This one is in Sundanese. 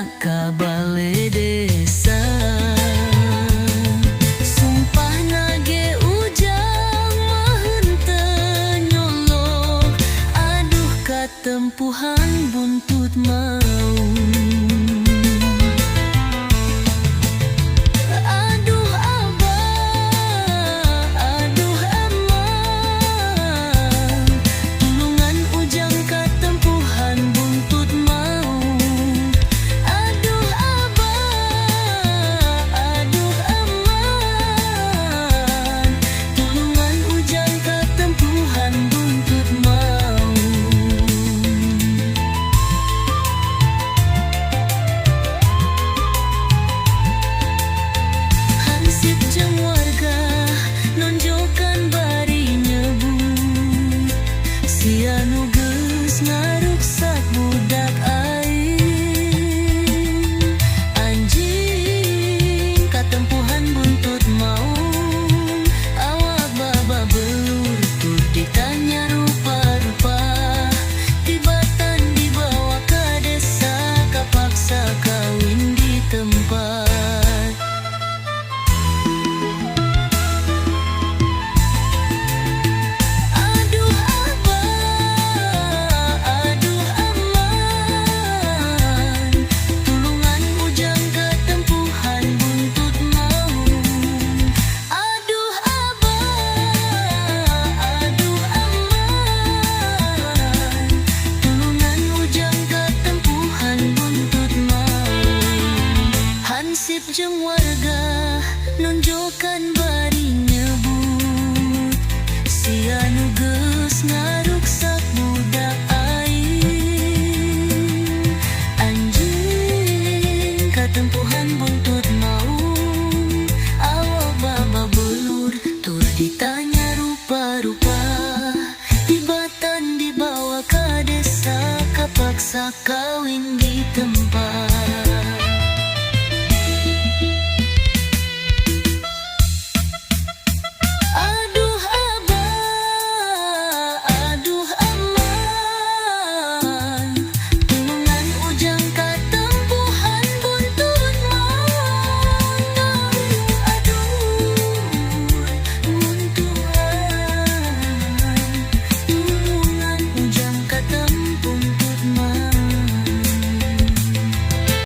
Dicandak ka bale desa. Sumpahna ge Ujang mah henteu nyolong. Aduh, katempuhan buntut maung. Aduh Abah, aduh Emak, tulungan Ujang katempuhan buntut maung. Aduh Abah, aduh Emak, tulungan Ujang katempuhan buntut maung. Hansip jeung warga nonjokan bari nyebut, "Sia nu geus ngaruksak budak aing." Anjing, katempuhan buntut maung. Awak bababelur tur ditanya rupa-rupa. Tibatan dibawa ke desa, kapaksa kawin di tempat. Aduh Abah, aduh Emak, tulungan Ujang katempuhan buntut maung. Aduh Abah, aduh Emak, tulungan Ujang katempuhan buntut maung. Hansip jeung warga nonjokan bari nyebut, "Sia nu geus ngaruksak."